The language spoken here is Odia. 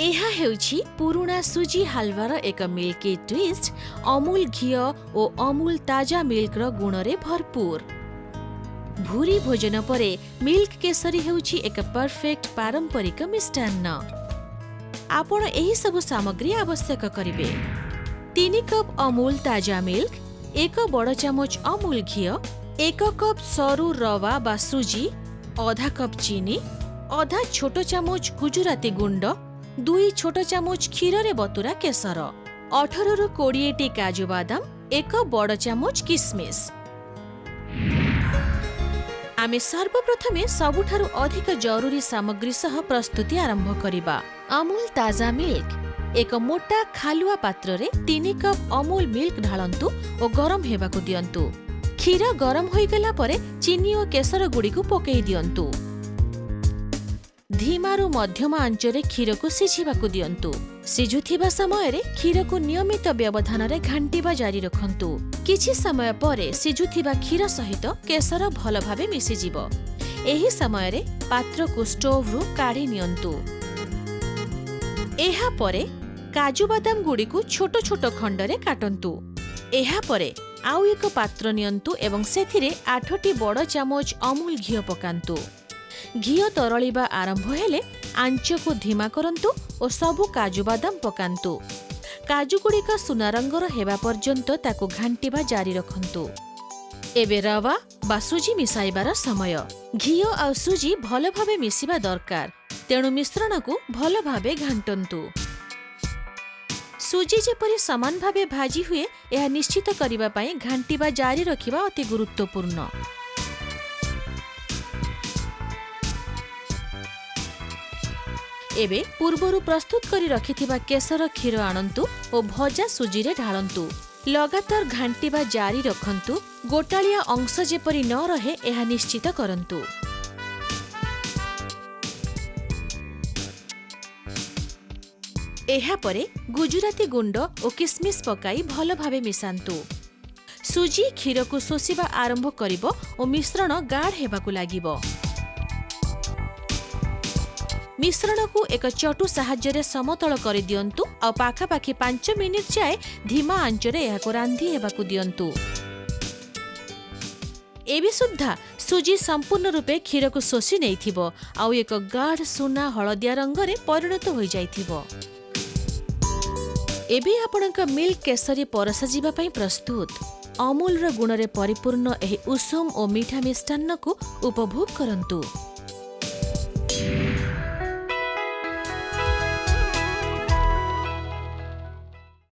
ଏହା ହେଉଛି ପୁରୁଣା ସୁଜି ହାଲୱାର ଏକ ମିଲ୍କି ଟ୍ୱିଷ୍ଟ, ଅମୁଲ ଘିଅ ଓ ଅମୁଲ ତାଜା ମିଲ୍କର ଗୁଣରେ ଭରପୁର। ଭୁରି ଭୋଜନ ପରେ ମିଲ୍କ କେସରୀ ହେଉଛି ଏକ ପରଫେକ୍ଟ ପାରମ୍ପରିକ ମିଷ୍ଟାନ୍ନ। ଆପଣ ଏହିସବୁ ସାମଗ୍ରୀ ଆବଶ୍ୟକ କରିବେ: 3 କପ୍ ଅମୁଲ ତାଜା ମିଲ୍କ, 1 ବଡ଼ ଚାମଚ ଅମୁଲ ଘିଅ, 1 କପ୍ ସରୁ ରୱା ବା ସୁଜି, ଅଧା କପ୍ ଚିନି, ଅଧା ଛୋଟ ଚାମଚ ଗୁଜୁରାତି ଗୁଣ୍ଡ, 2 ଛୋଟ ଚାମଚ କ୍ଷୀରରେ ବତୁରା କେଶର, 18ରୁ 20ଟି କାଜୁ ବାଦାମ, 1 ବଡ଼ ଚାମଚ କିସମିସ୍। ଆମେ ସର୍ବପ୍ରଥମେ ସବୁଠାରୁ ଅଧିକ ଜରୁରୀ ସାମଗ୍ରୀ ସହ ପ୍ରସ୍ତୁତି ଆରମ୍ଭ କରିବା, ଅମୁଲ ତାଜା ମିଲ୍କ। ଏକ ମୋଟା ଖାଲୁଆ ପାତ୍ରରେ 3 କପ୍ ଅମୁଲ ମିଲ୍କ ଢାଳନ୍ତୁ ଓ ଗରମ ହେବାକୁ ଦିଅନ୍ତୁ। କ୍ଷୀର ଗରମ ହୋଇଗଲା ପରେ ଚିନି ଓ କେଶର ଗୁଡ଼ିକୁ ପକାଇ ଦିଅନ୍ତୁ। ଧୀମାରୁ ମଧ୍ୟମ ଆଞ୍ଚରେ କ୍ଷୀରକୁ ସିଝିବାକୁ ଦିଅନ୍ତୁ। ସିଝୁଥିବା ସମୟରେ କ୍ଷୀରକୁ ନିୟମିତ ବ୍ୟବଧାନରେ ଘାଣ୍ଟିବା ଜାରି ରଖନ୍ତୁ। କିଛି ସମୟ ପରେ ସିଝୁଥିବା କ୍ଷୀର ସହିତ କେଶର ଭଲ ଭାବେ ମିଶିଯିବ। ଏହି ସମୟରେ ପାତ୍ରକୁ ଷ୍ଟୋଭରୁ କାଢ଼ି ନିଅନ୍ତୁ। ଏହାପରେ କାଜୁ ବାଦାମ ଗୁଡ଼ିକୁ ଛୋଟ ଛୋଟ ଖଣ୍ଡରେ କାଟନ୍ତୁ। ଏହାପରେ ଆଉ ଏକ ପାତ୍ର ନିଅନ୍ତୁ ଏବଂ ସେଥିରେ 8ଟି ବଡ଼ ଚାମଚ ଅମୁଲ ଘିଅ ପକାନ୍ତୁ। ଘିଅ ତରଳିବା ଆରମ୍ଭ ହେଲେ ଆଞ୍ଚକୁ ଧୀମା କରନ୍ତୁ ଓ ସବୁ କାଜୁ ବାଦାମ ପକାନ୍ତୁ। କାଜୁଗୁଡ଼ିକ ସୁନା ରଙ୍ଗର ହେବା ପର୍ଯ୍ୟନ୍ତ ତାକୁ ଘାଣ୍ଟିବା ଜାରି ରଖନ୍ତୁ। ଏବେ ରୱା ବା ସୁଜି ମିଶାଇବାର ସମୟ। ଘିଅ ଆଉ ସୁଜି ଭଲ ଭାବେ ମିଶିବା ଦରକାର, ତେଣୁ ମିଶ୍ରଣକୁ ଭଲ ଭାବେ ଘାଣ୍ଟନ୍ତୁ। ସୁଜି ଯେପରି ସମାନ ଭାବେ ଭାଜି ହୁଏ, ଏହା ନିଶ୍ଚିତ କରିବା ପାଇଁ ଘାଣ୍ଟିବା ଜାରି ରଖିବା ଅତି ଗୁରୁତ୍ୱପୂର୍ଣ୍ଣ। ଏବେ ପୂର୍ବରୁ ପ୍ରସ୍ତୁତ କରି ରଖିଥିବା କେଶର କ୍ଷୀର ଆଣନ୍ତୁ ଓ ଭଜା ସୁଜିରେ ଢାଳନ୍ତୁ। ଲଗାତାର ଘାଣ୍ଟିବା ଜାରି ରଖନ୍ତୁ। ଗୋଟାଳିଆ ଅଂଶ ଯେପରି ନ ରହେ, ଏହା ନିଶ୍ଚିତ କରନ୍ତୁ। ଏହାପରେ ଗୁଜୁରାତି ଗୁଣ୍ଡ ଓ କିସମିସ୍ ପକାଇ ଭଲ ଭାବେ ମିଶାନ୍ତୁ। ସୁଜି କ୍ଷୀରକୁ ଶୋଷିବା ଆରମ୍ଭ କରିବ ଓ ମିଶ୍ରଣ ଗାଢ଼ ହେବାକୁ ଲାଗିବ। ମିଶ୍ରଣକୁ ଏକ ଚଟୁ ସାହାଯ୍ୟରେ ସମତଳ କରିଦିଅନ୍ତୁ ଆଉ ପାଖାପାଖି 5 ମିନିଟ୍ ଯାଏ ଧୀମା ଆଞ୍ଚରେ ଏହାକୁ ରାନ୍ଧି ହେବାକୁ ଦିଅନ୍ତୁ। ଏବେ ସୁଦ୍ଧା ସୁଜି ସମ୍ପୂର୍ଣ୍ଣ ରୂପେ କ୍ଷୀରକୁ ଶୋଷି ନେଇଥିବ ଆଉ ଏକ ଗାଢ଼ ସୁନା ହଳଦିଆ ରଙ୍ଗରେ ପରିଣତ ହୋଇଯାଇଥିବ। ଏବେ ଆପଣଙ୍କ ମିଲ୍କ କେସରୀ ପରସାଯିବା ପାଇଁ ପ୍ରସ୍ତୁତ। ଅମୁଲର ଗୁଣରେ ପରିପୂର୍ଣ୍ଣ ଏହି ଉଷୁମ ଓ ମିଠା ମିଷ୍ଟାନ୍ନକୁ ଉପଭୋଗ କରନ୍ତୁ।